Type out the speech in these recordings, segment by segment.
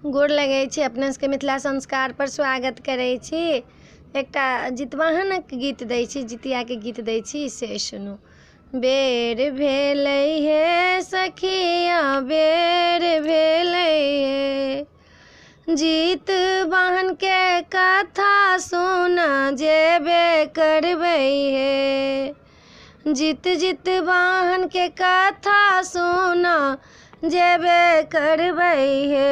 गोर लगै छी अपना सबके मिथिला संस्कारपर स्वागत करै छी। एकटा जितवाहनक गीत दै छी, जितियाके गीत दै छी, से सुनू। बेर भेलै हे सखिया, बेर भेलै हे, जीत वाहनके कथा सुन जेबे करबै हे, जीत जीत वाहनके कथा सुन जेबे करबै हे।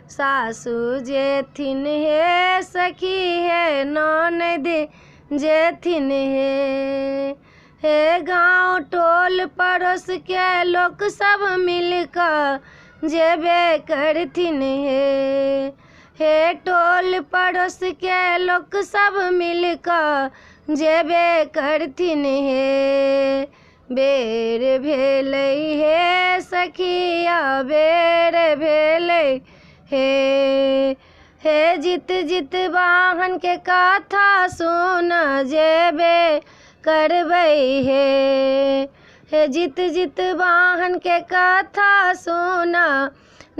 सासु जेथिन हे सखी हे, ननद जेथिन हे, हे गाँव टोल पड़ोस के लोक सब मिल कऽ जेबे करथिन हे, हे टोल पड़ोस के लोक सब मिल कऽ जेबे करथिन हे। बेर भेलै हे सखिया, बेर भेलै हे, हे जीत जीत वाहन के कथा सुन जेबे करबै हे, हे जीत जीत वाहन के कथा सुन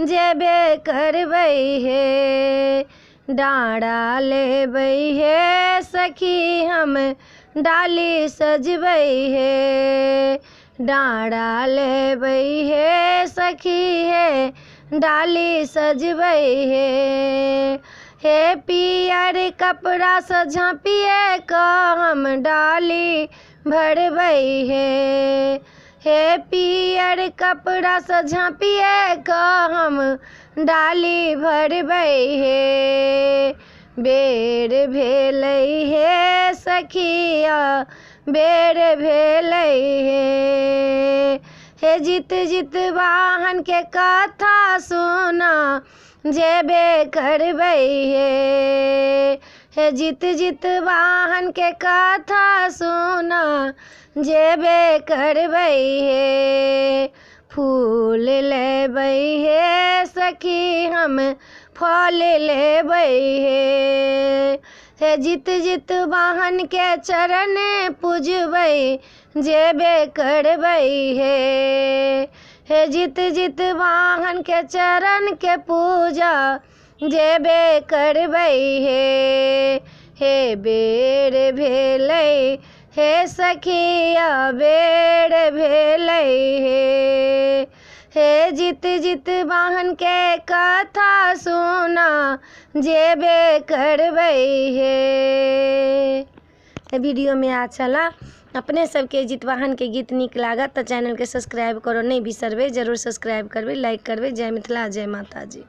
जेबे करबै हे। डाँड़ा लेबै हे सखी हम डाली सजबै हे, डाँड़ा लेबै हे सखी हे डाली सजबै हे, हे पियर कपड़ा सँ झाँपिए कऽ हम डाली भरबै हे, हे पियर कपड़ा सँ झाँपिए कऽ हम डाली भरबै हे। बेर भेलै हे सखिया, बेर भेलै हे, हे जीत जीत वाहन के कथा सुन जेबे करबै हे, हे जीत जीत वाहन के कथा सुन जेबे करबै हे। फूल लेबै हे सखी हम फल लेबै हे, हे जीत जीत वाहन के चरण पूजबै जेबे करबै हे, हे जीत जीत वाहन के चरण के पूजा जेबे करबै हे। हे बेर भेलै हे सखिया, बेर भेलै हे, हे जीत जीत वाहन के कथा सुना जेबे करबै हे। वीडियोमे अच्छा ला अपने सबके जितवाहन के गीत नीक लागत तऽ चैनलके सब्सक्राइब करो नहि बिसरबै, जरूर सब्सक्राइब करबै, लाइक करबै। जय मिथिला, जय माताजी।